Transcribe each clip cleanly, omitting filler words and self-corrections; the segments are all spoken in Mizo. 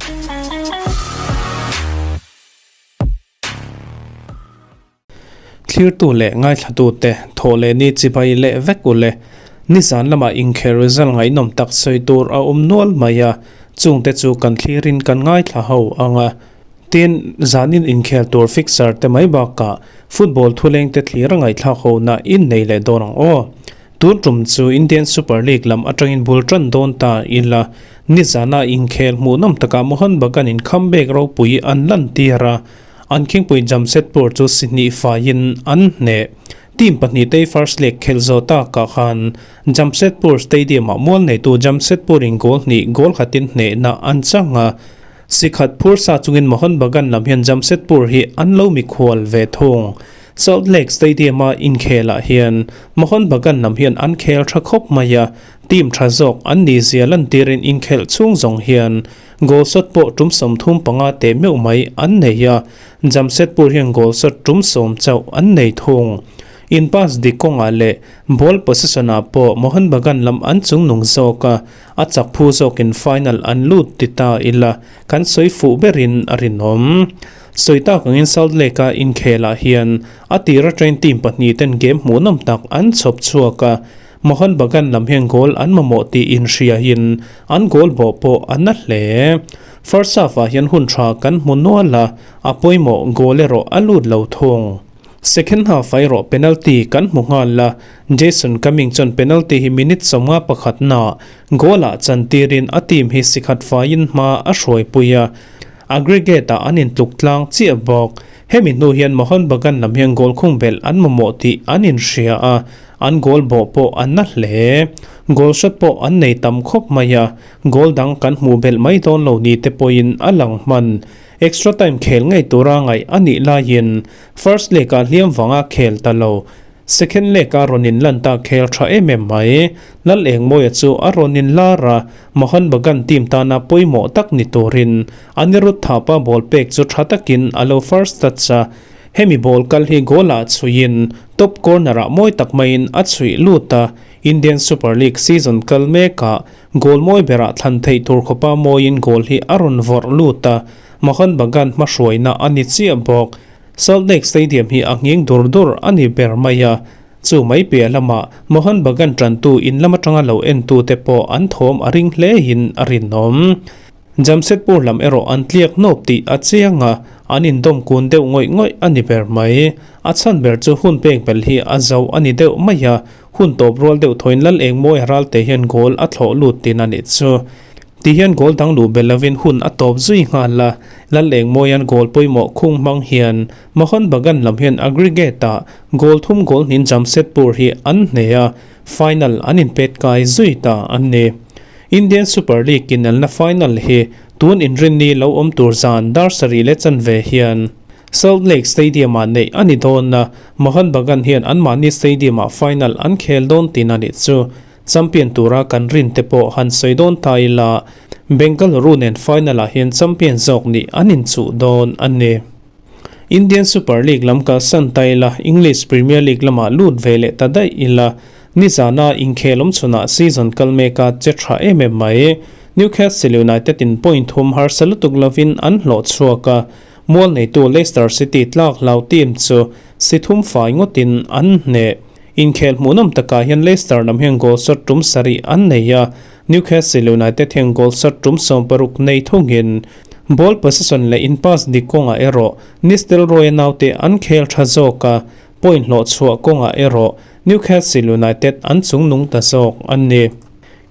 Thlirtu leh ngaithlatute thawh leh ni chibai leh vek u le. Nizan lamah inkhel result ngaihnawm tak sawi tur a awm nual mai a, chungte chu kan thlirin kan ngaithla ho ang a. Tin, zanin inkhel tur fixture te mai bakah football thulengte thlir a ngaihthlak hona in nei leh dawn ang aw. Tun tum chu Indian Super League lam atangin bul tan dawn ta ila, nizana inkhel hmuhnawm takah Mohun Bagan in comeback ropui an lantir a, an khingpui Jamshedpur chu si hnih faiin an hneh. Team pahnitei first leg khelh zawh takah khan Jamshedpur Stadium-ah mual neitu Jamshedpur in goal hnih goal khatin hnehna an chang a, si khat phur sa chungin Mohun Bagan lam hian Jamshedpur hi an lo mikhual ve thung. Salt Lake Stadium-a inkhelah hian Mohun Bagan lam hian an khel tha khawp mai a, team tha zawk an ni zia lantirin inkhelh chhung zawng hian goal shot pawh tum 35 teh meuh mai an nei a, Jamshedpur hian goal shot tum 10 chauh an nei thung. In pass dik kawngah leh ball possession-ah pawh Mohun Bagan lam an chungnung zawk a, a chak phu zawkin final an lut ti ta ila kan sawi fuh berin a rinawm. Sawi tak angin Salt Lake-a inkhelah hian a tira train team pahnih ten game hmuhnawm tak an chhawp chhuak a, Mohun Bagan lam hian goal an mamawh tih inhriahin an goal bawh pawh a na hle. First half-ah hian hun tha kan hmu nual a, a pawimawh goal erawh a lut lo thung. Second half-ah erawh penalty kan hmu nghal a, Jason Cumming chuan penalty hi minute 51 na goal-ah chantirin a team hi sikhat faiin hma a hruaipui a, Aggregate-ah an intluk tlang chiah bawk. Hemi hnu hian Mohun Bagan lam hian goal khung belh an mamawh tih an inhria a, an goal bawh pawh an na hle. Goal shot pawh an nei tam khawp mai a, goal dang kan hmuh belh mai dawn lo ni te pawhin a lang hman. Extra time khel ngei tura ngaih a nih laiin first leg-ah hliam vanga khel ta lo. Second leg a rawn inlan ta khel tha em em mai. Lal Engmawia chu a rawn inlar a, Mohun Bagan team tana pawimawh tak ni turin Anirudh Thapa ball pek chu tha takin a lo first touch a, hemi ball kal hi goal ah chhuihin top corner ah mawi tak maiin a chhuih lut a, Indian Super League season kal mekah goal mawi berah thlan theih tur khawpa mawiin goal hi a rawn vawrh lut a, Mohun Bagan hmahruaina a ni chiah bawk. Salt Lake Stadium hi a nghing dur dur a ni ber mai a, chu mai piah lamah Mohun Bagan tantu in lam atanga lo entute pawh an thawm a ring hlein a rinawm. Jamshedpur lam erawh an tliak nawp tih a chiang a, an indawm kun deuh ngawih ngawih a ni ber mai. A chhan ber chu hun pek bel hi a zo a ni deuh mai a, hun tawp rual deuh thawiin Lal Engmawia Ralte hian goal a thlawh lut tin a nih chu. Ti hian goal dang luh belh lovin hun a tawp zui nghal a, Lalengmawia'n goal pawimawh khung hmang hian Mohun Bagan lam hian aggregate-ah goal thum goal hnin Jamshedpur hi an hneh a, final an inpet kai zui ta an ni. Indian Super League inelna final hi tun inrinni lo awm tur zan dar sarih leh chanve hian Salt Lake Stadium-ah neih a ni dawn a, Mohun Bagan hian anmahni stadium-ah final an khel dawn tin a nih chu. Champion tura kan rin te pawh han sawi dawn ta ila, Bengaluru nen final-ah hian champion zawk nih an inchuh dawn a ni. Indian Super League lam kalsan ta ila, English Premier League lamah lut ve leh ta daih ila, nizana inkhel awm chhunah season kal meka che tha em em mai. Newcastle United in point thum harsa lutuk lovin an hlawh chhuak a, mual neitu Leicester City tlak hlau team chu si thum fai ngawtin an hneh. Inkhel hmuhnawm takah hian Leicester lam hian goal shot tum sarih an nei a, Newcastle United hian goal shot tum 60 nei thungin ball possession leh in pass dik kawngah erawh Nistelrooy-a naute an khel tha zawk a, point hlawh chhuah kawngah erawh Newcastle United an chungnung ta zawk a ni.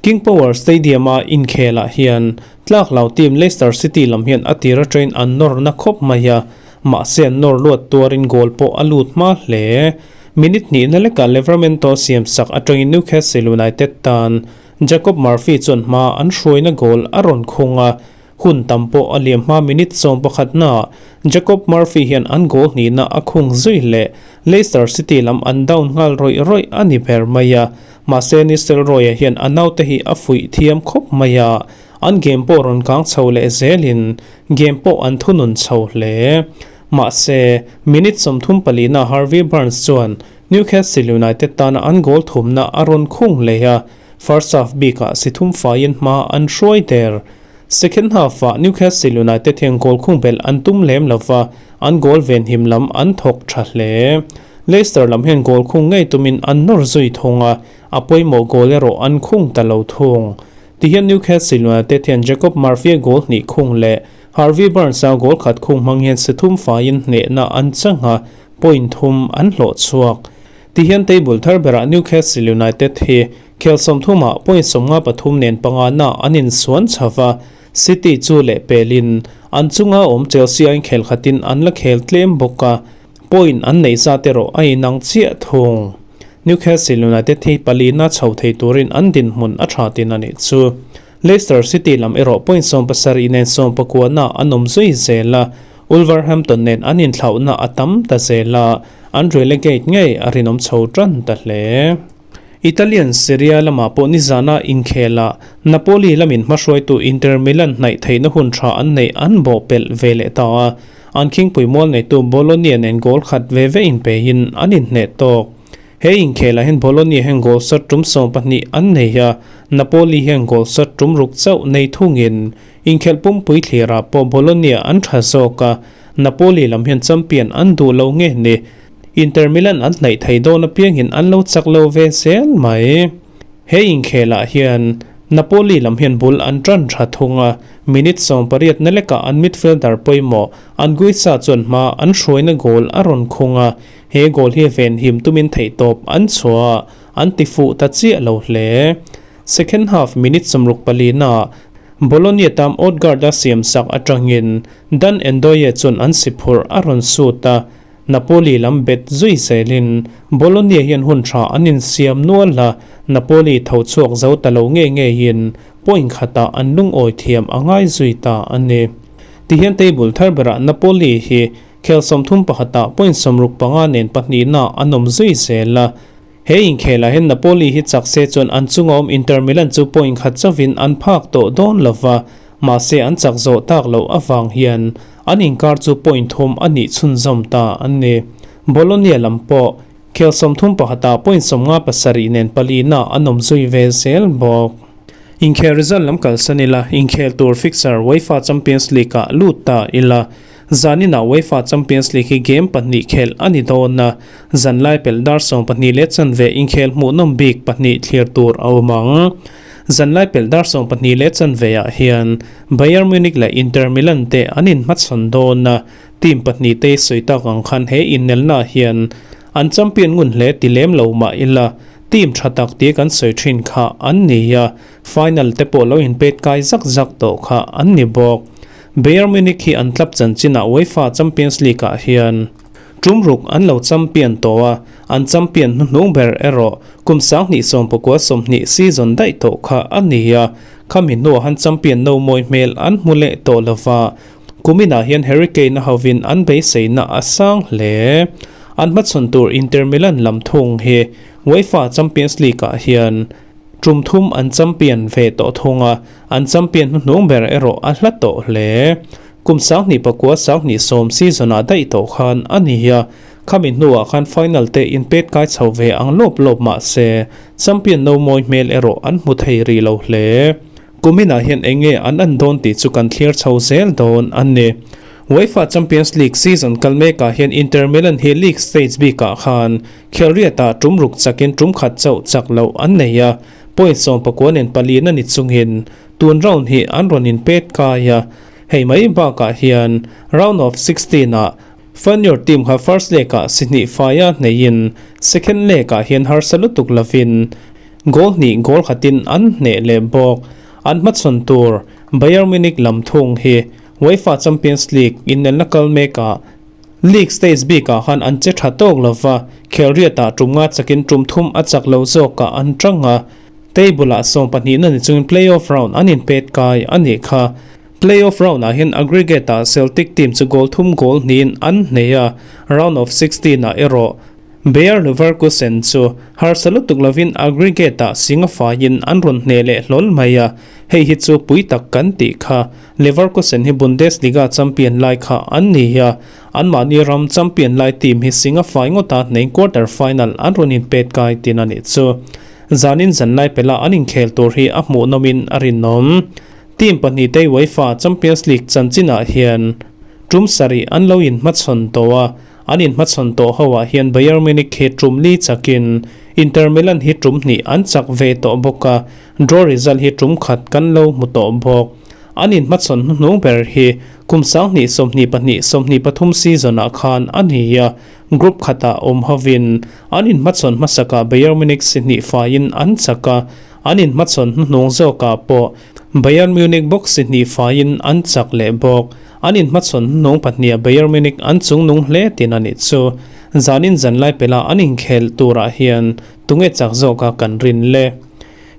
King Power Stadium-a inkhelah hian tlak lo team Leicester City lam hian a tira train an nawr na khawp mai a, mahse an nawr luat tuarin goal pawh a lut hma hle. Minute hnihna lekah Livramento siam sak atangin Newcastle United tan Jacob Murphy chuan hma an hruaina goal a rawn khung a, hun tam pawh a liam hma minute 11 naah Jacob Murphy hian an goal hnihna a khung zui leh Leicester City lam an down nghal rawih rawih a ni ber mai a, mahse Nistelrooy-a hian a naute hi a fuih thiam khawp mai a, an game pawh rawn kang chho leh zelin game pawh an thunun chho hle. Mahse, minute 34 na Harvey Barnes chuan Newcastle United tana an goal thumna a rawn khung leh a, first half bikah si thum faiin hma an hruai der. Second half-ah Newcastle United hian goal khung belh an tum lem lo va, an goal venhim lam an thawk tha hle. Leicester lam hian goal khung ngei tumin an nawr zui thung a, a pawimawh goal erawh an khung ta lo thung. Tihian Newcastle United hian Jacob Murphy-a goal hnih khung leh Harvey Barnes-a goal khat khung hmang hian si thum faiin hnehna an chang a, point thum an hlawh chhuak. Tihian table thar berah Newcastle United hi khel sawmthumah point 53 nen pangana an insuan chho va, City chu lehpelin an chunga awm Chelsea a inkhel khatin an la khel tlem bawk a, point an neih zat erawh a inang chiah thung. Newcastle United hi palina chho thei turin an dinhmun a tha tin a nih chu. Leicester City lam erawh point 70 nen sawmpakuana an awm zui zel a, Wolverhampton nen an inthlauhna a tam ta zel a, an relegate ngei a rinawm chho tan ta hle. Italian Serie A lamah pawh nizana inkhela Napoli lamin hmahruaitu Inter Milan hnaih theihna hun tha an neih an bawhpelh ve leh ta a, an khingpui mual neitu Bologna nen goal khat ve ve inpeihin an inhneh tawk. He inkhelah hian Bologna hian goal shot tum 12 an nei a, Napoli hian goal shot tum ruk chauh nei thungin inkhelh pumpui thlirah pawh Bologna an tha zawk a, Napoli lam hian champion an duh lo nge ni? Inter Milan an hnaih thei dawn apiangin an lo chak lo ve zel mai. He inkhelah hian Napoli lam hian bul an tan tha thung a, minute 18 na lekah an midfielder pawimawh Anguissa chuan hma an hruaina goal a rawn khung a, He goal hi venhim tumin theihtawp an chhuah a, an ti fuh ta chiah lo hle. Second half minute 64 naah Bologna tam Odgaard-a siam sak atangin Dan Ndoye chuan an si phurh a rawn sut a, Napoli lam bet zui zelin Bologna hian hun tha an insiam nual a, Napoli tho chhuak zo ta lo nge ngeiin point khatah an lungawi thiam a ngai zui ta a ni. Tihian table thar berah Napoli hi Khel 31ah point 65 nen pahnihna an awm zui zel a. He inkhelah hian Napoli hi chak se chuan an chunga awm Inter Milan chu point khat chauhin an phak tawh dawn lo va, mahse an chak zawh tak loh avang hian an inkar chu point thum a nih chhunzawm ta a ni. Bologna lam pawh khel 31ah point 57 nen palina an awm zui ve zel bawk. Inkhel result lam kalsan ila, inkhel tur fixture UEFA Champions League-ah lut ta ila. Zaninah UEFA Champions League hi game pahnih khelh a ni dawn a, zanlai pelh dar 12 leh chanve inkhel hmuhnawm bik pahnih thlir tur a awm ang. Zanlai pelh dar 12 leh chanveah hian Bayern Munich leh Inter Milan te an inhmachhawn dawn a, team pahnih te sawi tak ang khan he innelnaah hian an champion ngun hle ti lem lo mah ila team tha tak tia kan sawi thin kha an ni a, final te pawh lo inpet kai zak zak tawh kha an ni bawk. Bayern Munich hi an club chanchinah UEFA Champions League-ah hian tum ruk an lo champion tawh a, an champion hnuhnung ber erawh kum 2019/20 season daih tawh kha a ni a, khami hnuah han champion no mawi hmel an hmu leh tawh lo va, kuminah hian Harry Kane a hovin an beiseina a sang hle. An hmachhawn tur Inter Milan lam thung hi UEFA Champions League-ah hian Tum thum an champion ve tawh thung a, an champion hnuhnung ber erawh a hla tawh hle. Kum 2009/10 season-ah daih tawh khan a ni a, khami hnuah khan final te inpet kai chho ve ang lawp lawp mah se, champion no mawi hmel erawh an hmu thei rih lo hle. Kuminah hian eng nge an an dawn tih chu kan thlir chho zel dawn a ni. UEFA Champions League season kal mekah hian Inter Milan hi league stage bikah khan Khelriatah tum ruk chakin tum khat chauh chak loh an nei a, point 19 nen pali na ni chungin tun round hi an rawn inpet kai a. Hei mai bakah hian round of 16 ah Feyenoord team kha first leg-ah si hnih faia hneihin second leg-ah hian harsa lutuk lovin goal hnih goal khatin an hneh leh bawk. An hmachhawn tur Bayern Munich lam thung hi UEFA Champions League inelna kal mekah League stage bikah khan an che tha tawk lo va, Khelriatah tum nga chakin tum thum a chak lo zawkah an tang a, table-ah 12 na ni chungin play-off round an inpet kai a nih kha. Play-off round-ah hian aggregate-ah Celtic team chu goal thum goal hnihin an hneh a, round of 16-ah erawh Bayer Leverkusen chu harsa lutuk lovin aggregate-ah singa faiin an rawn hneh leh hlawl mai a, hei hi chu pui tak kan tih kha. Leverkusen hi Bundesliga champion lai kha an ni a, anmahni ram champion lai team hi singa fai ngawta hneng quarter final an rawn inpet kai tin a nih chu. Zanin zanlai pela an inkhel tur hi a hmuhnawmin a rinawm. Team pahnihte UEFA Champions League chanchinah hian tum sarih an lo inhmachhawn tawh a, an inhmachhawn tawh hoah hian Bayern Munich hi tum li chakin Inter Milan hi tum hnih an chak ve tawh bawk a, draw result hi tum khat kan lo hmu tawh bawk. An inhmachhawn hnuhnung ber hi kum 2022 23 season-ah khan a ni a, group khatah awm hovin an inhmachhawn hmasakah Bayern Munich si hnih faiin an chak a, An inhmachhawn hnuhnung zawkah pawh Bayern Munich bawk si hnih faiin an chak leh bawk. An inhmachhawn hnuhnung pahniha Bayern Munich an chungnung hle tin a nih chu. Zanin zanlai pela an inkhel turah hian tunge chak zawka kan rin le?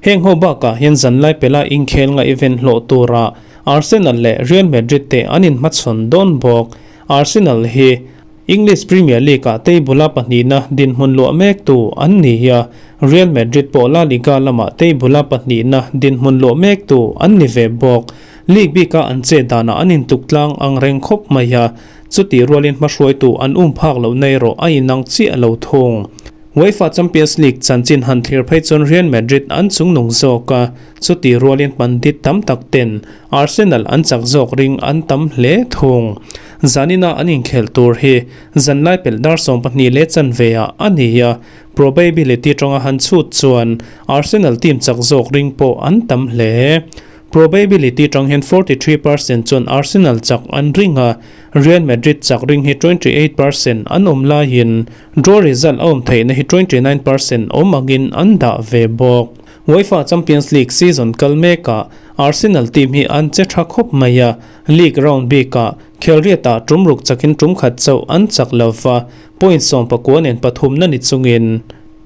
Heng ho bakah hian zanlai pela inkhel ngaihven hlawh turah Arsenal leh Real Madrid te an inhmachhawn dawn bawk. Arsenal hi English Premier League-ah table-a pahnihna dinhmun luah mektu an ni a, Real Madrid pawh La Liga lamah table-a pahnihna dinhmun luah mektu an ni ve bawk. League bika an chet danah an intuk tlang ang reng khawp mai a, chutih rualin hmahruaitu an um phak lohna erawh a inang chiah lo thung. UEFA Champions League chanchin han thlir phei chuan Real Madrid an chungnung zawk a, chutih rualin pandit tam tak ten Arsenal an chak zawk ring an tam hle thung. Zanina an inkhelh tur hi zanlai pelh dar 12 leh chanve ah a ni a, probability tanga han chhut chuan Arsenal team chak zawk ring pawh an tam hle. Probability tang hian 43% chuan Arsenal chak an ring a, Real Madrid chak ring hi 28% an awm laiin draw result a awm theihna hi 29% awm angin an dah ve bawk. UEFA Champions League season kal mekah Arsenal team hi an che tha khawp mai a, League round bikah Khelriatah tum ruk chakin tum khat chauh an chak lo va, point 19 nen pathumna ni chungin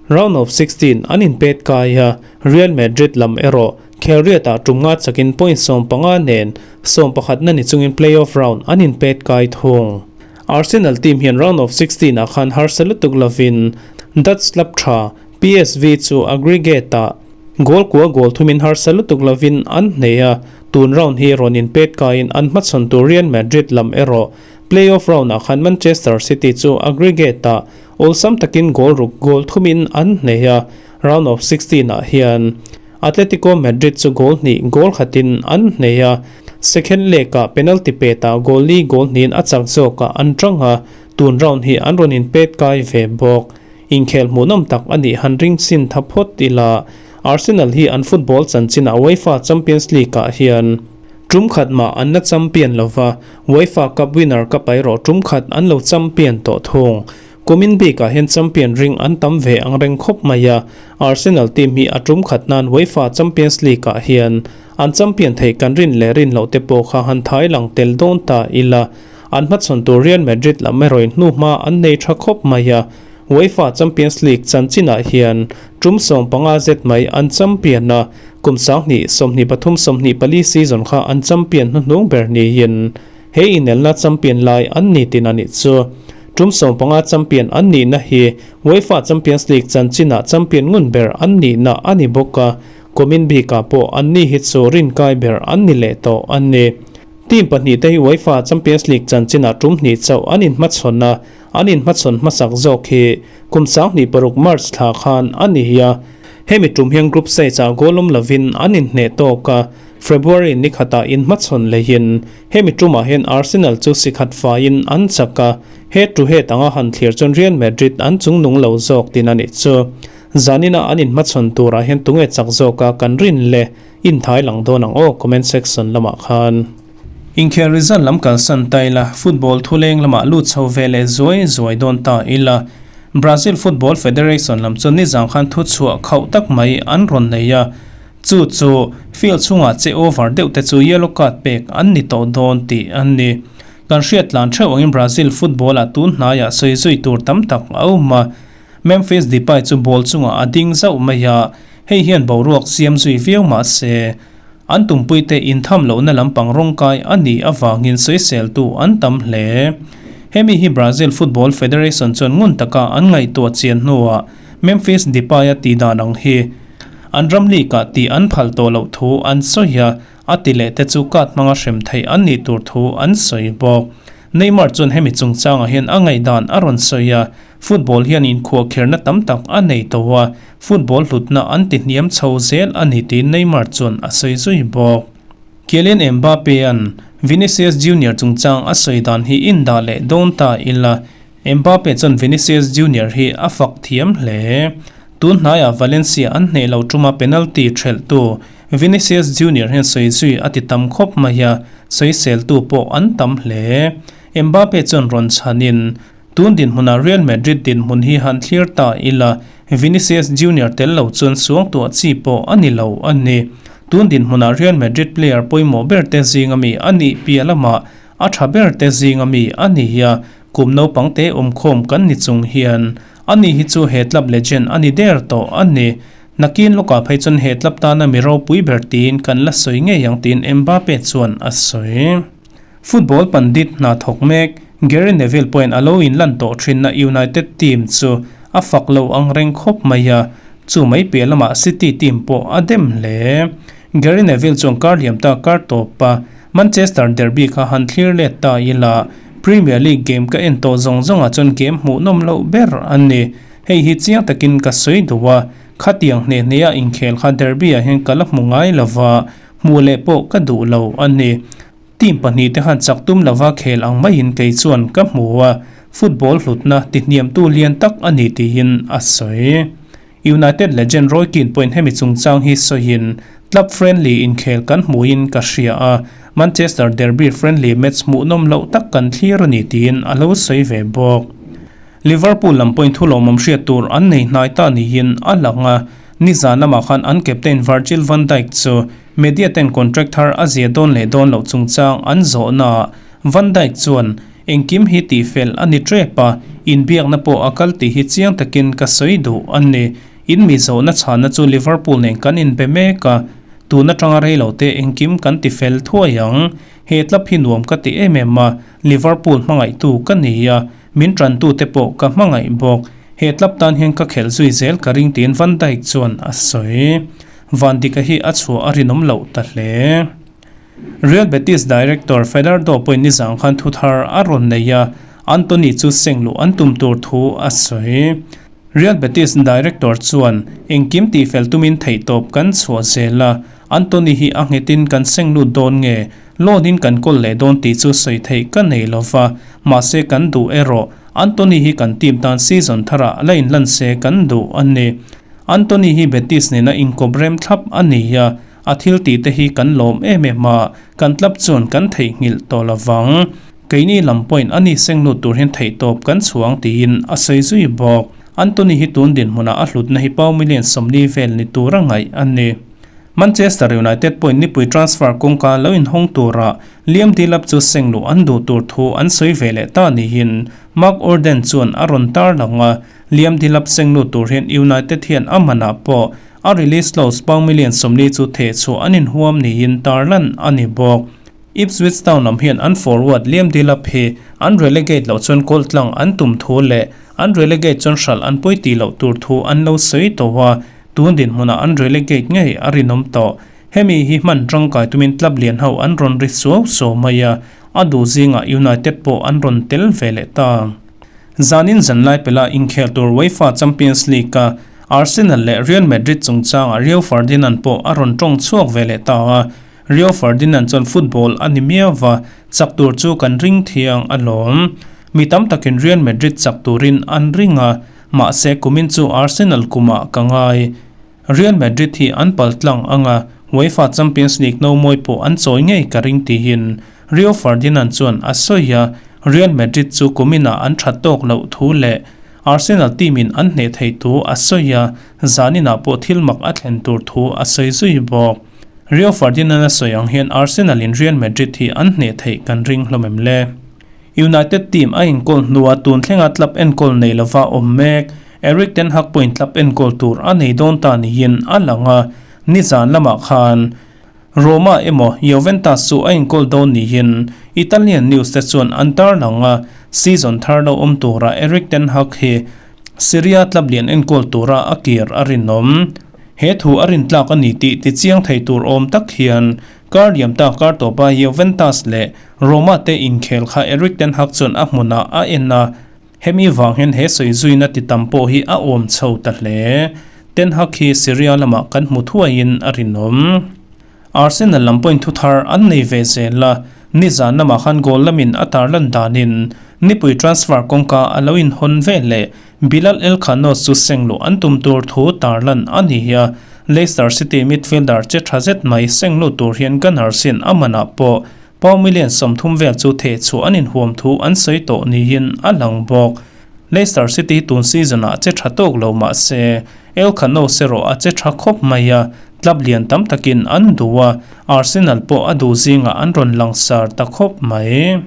round of 16 an inpet kai a, Real Madrid lam erawh Khelriatah tum nga chakin point 15 nen 11na ni chungin play-off round an inpet kai thung. Arsenal team hian round of 16 ah khan harsa lutuk lovin Dutch club tha PSV chu aggregate-ah goal kua goal thumin harsa lutuk lovin an hneh a, tun round hi rawn inpet kaiin an hmachhawn tur Real Madrid lam erawh play-off round-ah khan Manchester City chu aggregate-ah awlsam takin goal ruk goal thumin an hneh a, round of 16-ah hian Atletico Madrid chu goal hnih goal khatin an hneh a, second leg-ah penalty petah goal li goal hnihin a chak zawkah an tang a, tun round hi an rawn inpet kai ve bawk. Inkhel hmuhnawm tak a nih han ring chin tha phawt ila, Arsenal hi an football chanchinah UEFA Champions League-ah hian tum khat mah an la champion lova, UEFA Cup winner cup erawh tum khat an lo champion tawh thung. Kumin bikah hian champion ring an tam ve ang reng khawp mai a, Arsenal team hi a tum khat nan UEFA Champions League-ah hian an champion thei kan rin leh rin loh te pawh kha han thai lang tel dawn ta ila, An hmachhawn tur Real Madrid lam erawhin hnuhma an nei tha khawp mai a, UEFA Champions League chanchinah hian tum 15 zet mai an champion a, kum 2023 24 season kha an champion hnuhnung ber niin he inelna champion lai an ni tin a nih chu. Tum 15 champion an nihna hi UEFA Champions League chanchinah champion ngun ber an nihna a ni bawk a, kumin bikah pawh anni hi chu rinkai ber an ni leh tawh a ni. Team pahnih te hi UEFA Champions League chanchinah tum hnih chauh an inhmachhawn a, an inhmachhawn hmasak zawk hi kum 2006 March thla khan a ni a. Hemi tum hian group stage-ah goal awm lovin an inhneh tawk a, February ni khatah inhmachhawn lehin hemi tumah hian Arsenal chu si khat faiin an chak a, head to head anga han thlir chuan Real Madrid an chungnung lo zawk tin a nih chu. Zanina an inhmachhawn turah hian tunge chak zawka kan rin le? Inthai lang dawn ang aw comment section lamah khan. Inkhel result lam kalsan ta ila, football thuleng lamah lut chho ve leh zuai zuai dawn ta ila. Brazil Football Federation lam chu nizang khan thu chhuah khauh tak mai an rawn nei a, chu chu field chhungah che over deuh te chu yellow card pek an ni tawh dawn tih an ni. Kan hriat tlan theuh angin Brazil football ah tun hnaiah sawi zui tur tam tak a awm a, Memphis Depay chu ball chungah a ding zauh mai a, hei hian boruak siam zui viau mah se, an tumpuite intham lohna lampang rawngkai a nih avangin sawiseltu an tam hle. Hemi hi Brazil Football Federation chuan ngun taka an ngaihtuah chian hnuah Memphis Depay-a tihdan ang hi an ram league-ah tih an phal tawh loh thu an sawi a, A ti leh te chu card hmanga hrem theih an nih tur thu an sawi bawk. Neymar chuan hemi chungchangah hian a ngaihdan a rawn sawi a, football hian inkhuahkherna tam tak a nei tawh a, football hlutna an ti hniam chho zel a ni tiin Neymar chuan a sawi zui bawk. Kylian Mbappe-a'n Vinicius Junior chungchang a sawi dan hi indah leh dawn ta ila, Mbappe chuan Vinicius Junior hi a fak thiam hle. Tun hnaiah Valencia an hneh lo tuma penalty thelhtu Vinicius Junior hian sawi zui a ti tam khawp mai a, sawiseltu pawh an tam hle. Mbappe chuan rawn chhanin, Tun dinhmunah Real Madrid dinhmun hi han thlir ta ila, Vinicius Junior tel lo chuan suangtuah chi pawh a ni lo a ni. Tun dinhmunah Real Madrid player pawimawh ber te zinga mi a nih piah lamah a tha ber te zinga mi a ni a, kum naupang te awmkhawm kan ni chung hian ani hi chu he club legend a ni der tawh a ni. Nakin lawkah phei chuan he club tana mi ropui ber tiin kan la sawi ngei ang tiin Mbappe chuan a sawi. Football pandit hna thawk mek Gary Neville pawhin a lo inlan tawh thinna United team chu a fak lo ang reng khawp mai a, chu mai piah lamah City team pawh a dem hle. Gary Neville chuan kar liam ta kar tawp a, Manchester derby kha han thlir let ta ila, Premier League game ka en tawh zawng zawngah chuan game hmuhnawm loh ber a ni. Hei hi chiang takin ka sawi duh a, khatiang hne hnea inkhel kha derby ah hian ka la hmu ngai lova, hmuh leh pawh ka duh lo a ni. Team pahnihte khan chak tum lova khel ang maiin kei chuan ka hmu a, football hlutna tihniamtu lian tak a ni tiin a sawi. United legend Roy Keane pawhin hemi chungchang hi sawiin, Club friendly inkhel kan hmuhin ka hria a, Manchester derby friendly match hmuhnawm loh tak kan thlir a ni tiin a lo sawi ve bawk. Liverpool lam pawhin thu lawmawm hriat tur an nei hnai ta niin a lang a, nizan lamah khan an captain Virgil van Dijk chu Media ten contract thar a zia dawn leh dawn loh chungchang an zawhnaah Van Dijk chuan, Engkim hi tihfel a ni tep a, inbiakna pawh a kal tih hi chiang takin ka sawi duh a ni. In mi zawhna chhana chu Liverpool nen kan inbe mek a, tun atanga rei lo te engkim kan tifel thuai ang. He club hi nuam ka ti em em a, Liverpool hmangaihtu ka ni a, min tantute pawh ka hmangaih bawk. He club tan hian ka khelh zui zel ka ring tiin Van Dijk chuan a sawi. Van Dika hi a chhuah a rinawm loh ta hle. Real Betis director Federdo pawhin nizang khan thu thar a rawn nei a, Antony chu seng luh an tum tur thu a sawi. Real Betis director chuan, Engkim tihfel tumin theihtawp kan chhuah zel a, Antony hi a nghetin kan seng lut dawn nge, loan in kan kawl leh dawn tih chu sawi theih ka nei lova, mahse kan duh erawh Antony hi kan team tan season tharah la inlan se kan duh a ni. Antony hi Betis nena inkawp rem thlap a ni a, a thil tih te hi kan lawm em em a, kan tlap chuan kan theihnghilh tawh lo vang. Keini lam pawhin a ni seng lut tur hian theihtawp kan chhuang tiin a sawi zui bawk. Antony hi tun dinhmunah a hlutna hi pau million 40 vel ni tura ngaih a ni. Manchester United pawhin nipui transfer kawngka lo inhawng tura Liam Delap chu seng luh an duh tur thu an sawi ve leh ta niin Mark Orden chuan a rawn tarlang a, Liam Delap seng lut tur hian United hian a manah pawh a release clause pound million 40 chu theh chhuah an inhuam niin tarlan a ni bawk. Ipswich Town lam hian an forward Liam Delap hi an relegate loh chuan goal tlang an tum thu leh an relegate chuan hralh an pawi tih loh tur thu an lo sawi tawh a, Tun dinhmunah an relegate ngei a rinawm tawh. Hemi hi hman tangkai tumin club lian ho an rawn ri suau suau mai a, a duh zingah United pawh an rawn tel ve leh ta. Zanin zanlai pela inkhel tur UEFA Champions League-a Arsenal leh Real Madrid chungchangah Rio Ferdinand pawh a rawn tawng chhuak ve leh ta a, Rio Ferdinand chuan football a ni miau va, chak tur chu kan ring thiang alawm. Mi tam takin Real Madrid chak turin an ring a, mahse kumin chu Arsenal kumah ka ngai. Real Madrid hi an pal tlang ang a, UEFA Champions League no mawi pawh an chawi ngei ka ring tihin Rio Ferdinand chuan a sawi a, Real Madrid chu kuminah an tha tawk loh thu leh Arsenal team in an hneh theih thu a sawi a, zaninah pawh thil mak a thlen tur thu a sawi zui bawk. Rio Ferdinand a sawi ang hian Arsenal in Real Madrid hi an hneh theih kan ring hlawm em le? United team a inkawl hnua tun thlenga club enkawl nei lova awm mek Erik ten Hag pawhin club enkawl tur a nei dawn ta niin a lang a, nizan lamah khan Roma emaw Juventus chu a inkawl dawn niin Italian news te chuan an tarlang a, season thar lo awm tura Erik ten Hag hi Serie A club lian enkawl tura a kir a rinawm. He thu a rintlak a ni tih tichiang thei tur awm tak hian kar liam ta kar tawpa Juventus leh Roma te inkhel kha Erik ten Hag chuan a hmunah a en a, hemi vang hian he sawi zuina ti tam pawh hi a awm chho ta hle. Ten Hag hi Serie A lamah kan hmu thuaiin a rinawm. Arsenal lam pawhin thu thar an nei ve zel a, nizan lamah khan goal lamin a tarlan danin nipui transfer kawngka a lo inhawn ve leh Bilal El Khannouss chu seng luh an tum tur thu tarlan a ni a, Leicester City midfielder che tha zet mai seng lut tur hian Gunners in a manah pawh pound million 30 vel chu theh chhuah an inhuam thu an sawi tawh niin a lang bawk. Leicester City hi tun season ah che tha tawk lo mah se El Khannouss erawh a che tha khawp mai a, club lian tam takin an duh a, Arsenal pawh a duh zingah an rawn langsar ta khawp mai.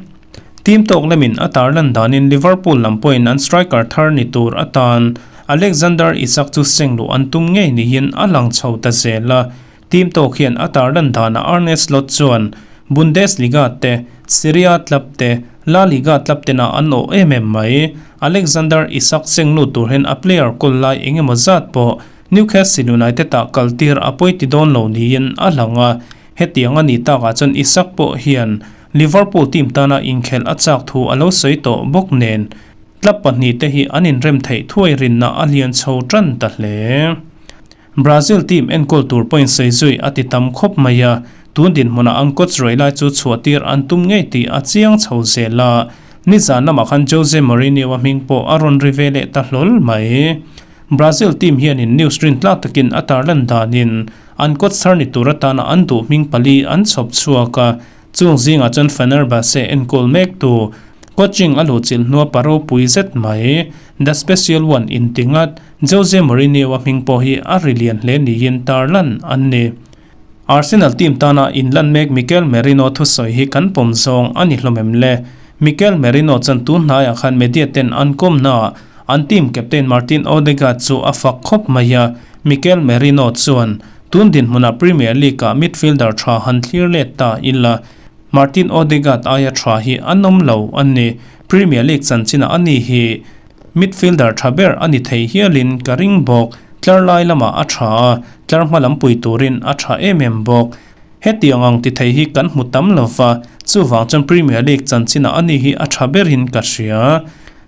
Team tawk lamin a tarlan danin Liverpool lam pawhin an striker thar ni tur atan Alexander Isak chu seng luh an tum ngei niin a lang chho ta zel a. Team tawk hian a tarlan danah Arne Slot chuan Bundesliga te, Serie A club te, La Liga club tena an awh em em mai. Alexander Isak seng lut tur hian a player kawl lai eng emaw zat pawh Newcastle United ah kaltir a pawi ti dawn lo niin a lang a. Hetiang a nih takah chuan Isak pawh hian Liverpool team tana inkhelh a chak thu a lo sawi tawh bawk nen, club pahnihte hi an inrem theih thuai rinna a lian chho tan ta hle. Brazil team enkawl tur pawhin sawi zui a ti tam khawp mai a, tun dinhmunah an coach rawih lai chu chhuahtir an tum ngei tih a chiang chho zel a, nizan lamah khan Jose Mourinho-a hming pawh a rawn ri ve leh ta hlawl mai. Brazil team hianin news rintlak takin a tarlan danin an coach thar ni tur atana an duh hming pali an chhawp chhuak a, Chung zingah chuan Fenerbahce enkawl mektu coaching a luhchilh hnua pa ropui zet mai, The Special One inti ngat, Jose Mourinho-a hming pawh hi a ri lian hle niin tarlan an ni. Arsenal team tana inlan mek Mikel Merino thusawi hi kan pawm zawng a ni hlawm em le? Mikel Merino chuan tun hnaiah khan media ten an kawmnaah an team captain Martin Odegaard chu a fak khawp mai a, Mikel Merino chuan Tun dinhmunah Premier League-ah midfielder tha han thlir let ta ila, Martin Odegaard aia tha hi an awm lo a ni. Premier League chanchinah a ni hi midfielder tha ber a ni thei hialin ka ring bawk. Tlar lai lamah a tha a, tlar hma lam pui turin a tha em em bawk. Hetiang ang ti thei hi kan hmu tam lo va, chuvang chuan Premier League chanchinah a ni hi a tha berin ka hria.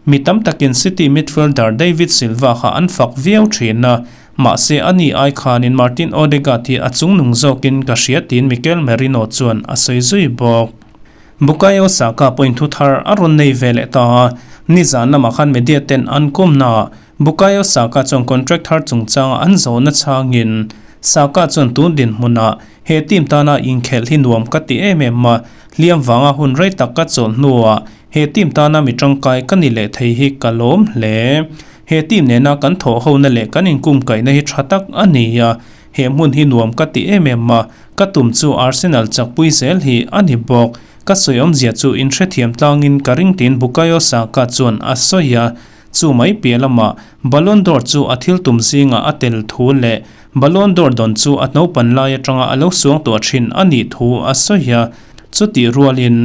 Mi tam takin City midfielder David Silva kha an fak viau thin a, mahse a ni ai khanin Martin Odegaard hi a chungnung zawkin ka hria tiin Mikel Merino chuan a sawi zui bawk. Bukayo Saka pawhin thu thar a rawn nei ve leh ta a, nizan lamah khan media ten an kawmnaah Bukayo Saka chuan contract thar chungchanga an zawhna chhangin Saka chuan tun dinhmunah he team tana inkhelh hi nuam ka ti em em a, hliam vanga hun rei tak ka chawlh hnuah He team tana mi tangkai ka ni leh thei hi ka lawm hle. He team nena kan thawh hona leh kan inkumkaihna hi tha tak a ni a, he hmun hi nuam ka ti em em a, ka tum chu Arsenal chakpui zel hi a ni bawk. Ka sawi awmzia chu inhrethiam tlangin ka ring tiin Bukayo Saka chuan a sawi a, chu mai piah lamah Ballon d'Or chu a thil tum zingah a tel thu leh Ballon d'Or dawn chu a naupan lai atanga a lo suangtuah thin a nih thu a sawi a, chutih rualin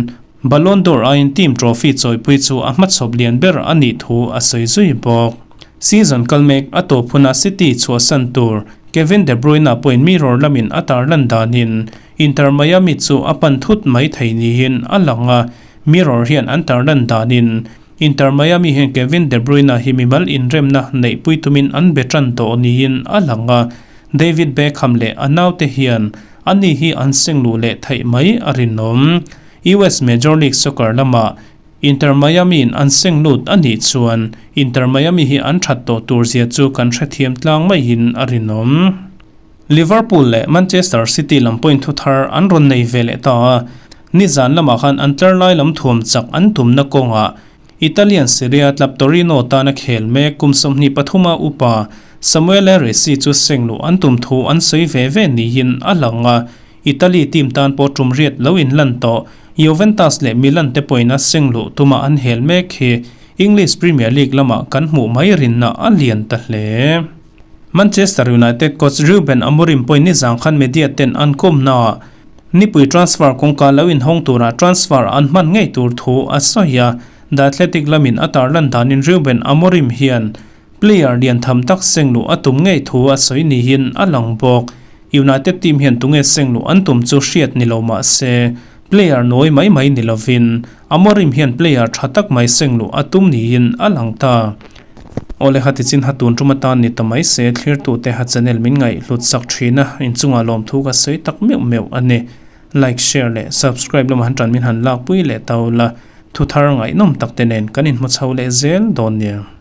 Ballon d'Or aiin team trophy chawipui chu a hmachhawp lian ber a nih thu a sawi zui bawk. Season kal mek a tawp hunah City chhuahsan tur Kevin De Bruyne pawhin mirror lamin a tarlan danin Inter Miami chu a pan thut mai thei niin a lang a, mirror hian an tarlan danin Inter Miami hian Kevin De Bruyne hi mimal inremna neihpui tumin an be tan tawh niin a lang a, David Beckham leh a naute hian ani hi an seng luh leh theih mai a rinawm. US Major League Soccer lamah Inter Miami-in an seng lut a nih chuan Inter Miami hi an that tawh tur zia chu kan hrethiam tlang maiin a rinawm. Liverpool leh Manchester City lam pawhin thu thar an rawn nei ve leh ta a, nizan lamah khan an tlar lai lam thuam chak an tumna kawngah Italian Serie A club Torino tana khel mek kum 23 a upa Samuele Resi chu seng luh an tum thu an sawi ve ve niin a lang a, Italy team tan pawh tum riat lo inlan tawh. Juventus leh Milan te pawhin a seng luh tuma an hel mek hi English Premier League lamah kan hmuh mai rinna a lian ta hle. Manchester United coach Ruben Amorim pawhin nizang khan media ten an kawmnaah nipui transfer kawngka lo inhawng tura transfer an hman ngei tur thu a sawi a, The Athletic lamin a tarlan danin Ruben Amorim hian Player lian tham tak seng luh a tum ngei thu a sawi niin a lang bawk. United team hian tunge seng luh an tum chu hriat ni lo mah se, player nawi mai mai ni lovin Amorim hian player tha tak mai seng luh a tum niin a lang ta. Awle ha tichin ha tun tum atan ni ta mai se thlirtute ha channel min ngaih hlut sak thin a, inchungah lawmthu ka sawi tak meuh meuh a ni. Like, share leh subscribe lamah han tan min han lakpui leh ta ula, thu thar ngaihnawm tak te nen kan inhmu chho leh zel dawn nia.